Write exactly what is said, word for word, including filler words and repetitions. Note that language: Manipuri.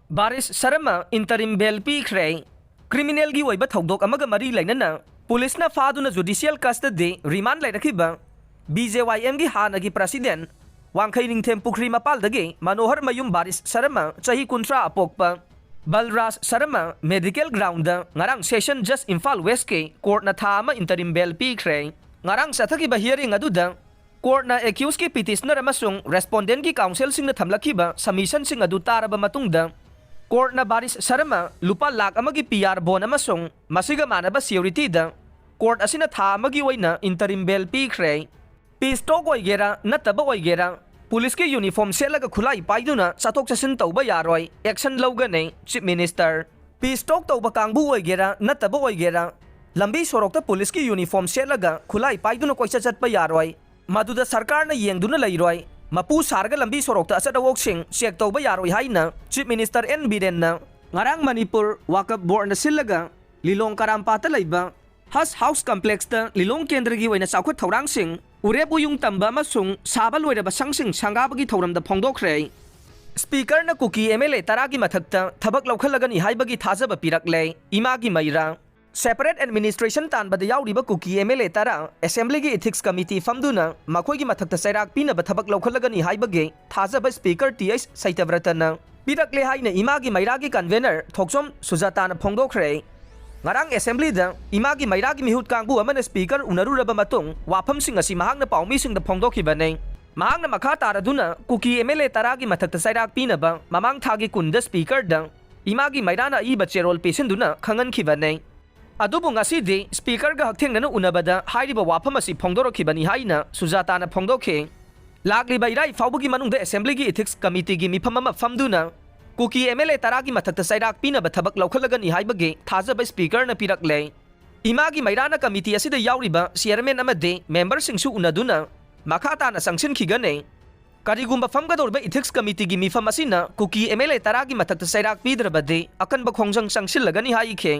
ꯕꯥꯔꯤꯁ ꯁꯔꯃ interim bail ꯄꯤꯈ꯭ꯔꯦ꯫ Criminalꯒꯤ ꯑꯣꯏꯕ ꯊꯧꯗꯣꯛ ꯑꯃꯒ ꯃꯔꯤ ꯂꯩꯅꯅ ꯄꯨꯂꯤꯁꯅ ꯐꯥꯗꯨꯅ judicial custody remand ꯂꯩꯔꯛꯈꯤꯕ BJYMꯒꯤ ꯍꯥꯟꯅꯒꯤ president, ꯋꯥꯡꯈꯩ ꯅꯤꯡꯊꯦꯝ ꯄꯨꯈ꯭ꯔꯤ ꯃꯄꯥꯜꯗꯒꯤ ꯃꯅꯣꯍꯔ ꯃꯌꯨꯝ ꯕꯥꯔꯤꯁ ꯁꯔꯃ, ꯆꯍꯤ ꯀꯨꯟꯊ꯭ꯔꯥ ꯑꯄꯣꯛꯄ, ꯕꯜꯔꯥꯖ ꯁꯔꯃ medical groundꯗ ꯉꯔꯥꯡ Session Judge ꯏꯝꯐꯥꯜ Westꯀꯤ courtꯅ ꯊꯥ ꯑꯃ interim bail ꯄꯤꯈ꯭ꯔꯦ꯫ ꯉꯔꯥꯡ ꯆꯠꯊꯈꯤꯕ hearing ꯑꯗꯨꯗ courtꯅ accusedꯀꯤ petitioner ꯑꯃꯁꯨꯡ respondentꯀꯤ counselꯁꯤꯡꯅ ꯊꯝꯂꯛꯈꯤꯕ submissionꯁꯤꯡ ꯑꯗꯨ ꯇꯥꯔꯕ ꯃꯇꯨꯡꯗ, courtꯅ ꯕꯥꯔꯤꯁ ꯁꯔꯃ ꯂꯨꯄꯥ ꯂꯥꯈ ꯑꯃꯒꯤ PR bond ꯑꯃꯁꯨꯡ ꯃꯁꯤꯒ ꯃꯥꯟꯅꯕ suretyꯗ court ꯑꯁꯤꯅ ꯊꯥ ꯑꯃꯒꯤ ꯑꯣꯏꯅ interim bail ꯄꯤꯈ꯭ꯔꯦ꯫ Peace talk ꯑꯣꯏꯒꯦꯔꯥ ꯅꯠꯇꯕ ꯑꯣꯏꯒꯦꯔꯥ, ꯄꯨꯂꯤꯁꯀꯤ uniform ꯁꯦꯠꯂꯒ ꯈꯨꯠꯂꯥꯏ ꯄꯥꯏꯗꯨꯅ ꯆꯠꯊꯣꯛ ꯆꯠꯁꯤꯟ ꯇꯧꯕ ꯌꯥꯔꯣꯏ, action ꯂꯧꯒꯅꯤ, Chief Minister꯫ Peace talk ꯇꯧꯕ ꯀꯥꯡꯕꯨ ꯑꯣꯏꯒꯦꯔꯥ ꯅꯠꯇꯕ ꯑꯣꯏꯒꯦꯔꯥ, ꯂꯝꯕꯤ ꯁꯣꯔꯣꯛꯇ ꯄꯨꯂꯤꯁꯀꯤ uniform ꯁꯦꯠꯂꯒ ꯈꯨꯠꯂꯥꯏ ꯄꯥꯏꯗꯨꯅ ꯀꯣꯏꯆꯠ ꯆꯠꯄ ꯌꯥꯔꯣꯏ꯫ ꯃꯗꯨꯗ ꯁꯔꯀꯥꯔꯅ ꯌꯦꯡꯗꯨꯅ ꯂꯩꯔꯣꯏ꯫ ꯃꯄꯨ ꯁꯥꯔꯒ ꯂꯝꯕꯤ ꯁꯣꯔꯣꯛꯇ ꯑꯆꯠ ꯑꯋꯣꯛꯁꯤꯡ check ꯇꯧꯕ ꯌꯥꯔꯣꯏ ꯍꯥꯏꯅ Chief Minister ꯑꯦꯟ ꯕꯤꯔꯦꯟꯅ ꯉꯔꯥꯡ ꯃꯅꯤꯄꯨꯔ ꯋꯥꯀꯞ ꯕꯣꯔꯗꯅ ꯁꯤꯜꯂꯒ ꯂꯤꯂꯣꯡ ꯀꯔꯥꯝꯄꯥꯠꯇ ꯂꯩꯕ ꯍꯖ ꯍꯥꯎꯁ ꯀꯝꯄ꯭ꯂꯦꯛꯁꯇ ꯂꯤꯂꯣꯡ ꯀꯦꯟꯗ꯭ꯔꯒꯤ ꯑꯣꯏꯅ ꯆꯥꯎꯈꯠ ꯊꯧꯔꯥꯡꯁꯤꯡ, ꯎꯔꯦꯞ ꯎꯌꯨꯡ ꯇꯝꯕ ꯑꯃꯁꯨꯡ ꯁꯥꯕ ꯂꯣꯏꯔꯕ ꯁꯪꯁꯤꯡ ꯁꯪꯒꯥꯕꯒꯤ ꯊꯧꯔꯝꯗ ꯐꯣꯡꯗꯣꯛꯈ꯭ꯔꯦ꯫ ꯁ꯭ꯄꯤꯀꯔꯅ ꯀꯨꯀꯤ MLA ꯇꯔꯥꯒꯤ ꯃꯊꯛꯇ ꯊꯕꯛ ꯂꯧꯈꯠꯂꯒꯅꯤ ꯍꯥꯏꯕꯒꯤ ꯊꯥꯖꯕ ꯄꯤꯔꯛꯂꯦ꯫ ꯏꯃꯥꯒꯤ ꯃꯩꯔꯥ꯫ Separate administration ꯇꯥꯟꯕꯗ ꯌꯥꯎꯔꯤꯕ ꯀꯨꯀꯤ MLA ꯇꯔꯥ ꯑꯦꯁꯦꯝꯕ꯭ꯂꯤꯒꯤ ethics committee ꯐꯝꯗꯨꯅ ꯃꯈꯣꯏꯒꯤ ꯃꯊꯛꯇ ꯆꯩꯔꯥꯛ ꯄꯤꯅꯕ ꯊꯕꯛ ꯂꯧꯈꯠꯂꯒꯅꯤ ꯍꯥꯏꯕꯒꯤ ꯊꯥꯖꯕ ꯁ꯭ꯄꯤꯀꯔ ꯇꯤ ꯑꯩꯆ ꯁꯩꯇꯕ꯭ꯔꯇꯅ ꯄꯤꯔꯛꯂꯦ ꯍꯥꯏꯅ ꯏꯃꯥꯒꯤ ꯃꯩꯔꯥꯒꯤ convener ꯊꯣꯛꯆꯣꯝ ꯁꯨꯖꯥꯇꯥꯅ ꯐꯣꯡꯗꯣꯛꯈ꯭ꯔꯦ꯫ ꯉꯔꯥꯡ ꯑꯦꯁꯦꯝꯕ꯭ꯂꯤꯗ ꯏꯃꯥꯒꯤ ꯃꯩꯔꯥꯒꯤ ꯃꯤꯍꯨꯠ ꯀꯥꯡꯕꯨ ꯑꯃꯅ ꯁ꯭ꯄꯤꯀꯔ ꯎꯅꯔꯨꯔꯕ ꯃꯇꯨꯡ ꯋꯥꯐꯝꯁꯤꯡ ꯑꯁꯤ ꯃꯍꯥꯛꯅ ꯄꯥꯎꯃꯤꯁꯤꯡꯗ ꯐꯣꯡꯗꯣꯛꯈꯤꯕꯅꯤ꯫ ꯃꯍꯥꯛꯅ ꯃꯈꯥ ꯇꯥꯔꯗꯨꯅ ꯀꯨꯀꯤ MLA ꯇꯔꯥꯒꯤ ꯃꯊꯛꯇ ꯆꯩꯔꯥꯛ ꯄꯤꯅꯕ ꯃꯃꯥꯡ ꯊꯥꯒꯤ ꯀꯨꯟꯗ ꯁ꯭ꯄꯤꯀꯔꯗ ꯏꯃꯥꯒꯤ ꯃꯩꯔꯥꯅ ꯑꯏꯕ ꯆꯦꯔꯣꯜ ꯄꯤꯁꯤꯟꯗꯨꯅ ꯈꯪꯍꯟꯈꯤꯕꯅꯤ꯫ ꯑꯗꯨꯕꯨ ꯉꯁꯤꯗꯤ ꯁ꯭ꯄꯤꯀꯔꯒ ꯍꯛꯊꯦꯡꯅꯅ ꯎꯅꯕꯗ ꯍꯥꯏꯔꯤꯕ ꯋꯥꯐꯝ ꯑꯁꯤ ꯐꯣꯡꯗꯣꯔꯛꯈꯤꯕꯅꯤ ꯍꯥꯏꯅ ꯁꯨꯖꯥꯇꯥꯅ ꯐꯣꯡꯗꯣꯛꯈꯤ꯫ ꯂꯥꯛꯂꯤꯕ ꯏꯔꯥꯏ ꯐꯥꯎꯕꯒꯤ ꯃꯅꯨꯡꯗ ꯑꯦꯁꯦꯝꯕ꯭ꯂꯤꯒꯤ ethics committeeꯒꯤ ꯃꯤꯐꯝ ꯑꯃ ꯐꯝꯗꯨꯅ ꯀꯨꯀꯤ MLA ꯇꯔꯥꯒꯤ ꯃꯊꯛꯇ ꯆꯩꯔꯥꯛ ꯄꯤꯅꯕ ꯊꯕꯛ ꯂꯧꯈꯠꯂꯒꯅꯤ ꯍꯥꯏꯕꯒꯤ ꯊꯥꯖꯕ ꯁ꯭ꯄꯤꯀꯔꯅ ꯄꯤꯔꯛꯂꯦ꯫ ꯏꯃꯥꯒꯤ ꯃꯩꯔꯥꯅ committee ꯑꯁꯤꯗ ꯌꯥꯎꯔꯤꯕ chairman ꯑꯃꯗꯤ memberꯁꯤꯡꯁꯨ ꯎꯅꯗꯨꯅ ꯃꯈꯥ ꯇꯥꯅ ꯆꯪꯁꯤꯟꯈꯤꯒꯅꯤ꯫ ꯀꯔꯤꯒꯨꯝꯕ ꯐꯝꯒꯗꯧꯔꯤꯕ ethics committeeꯒꯤ ꯃꯤꯐꯝ ꯑꯁꯤꯅ ꯀꯨꯀꯤ MLA ꯇꯔꯥꯒꯤ ꯃꯊꯛꯇ ꯆꯩꯔꯥꯛ ꯄꯤꯗ꯭ꯔꯕꯗꯤ ꯑꯀꯟꯕ ꯈꯣꯡꯖꯪ ꯆꯪꯁꯤꯜꯂꯒꯅꯤ ꯍꯥꯏꯈꯤ꯫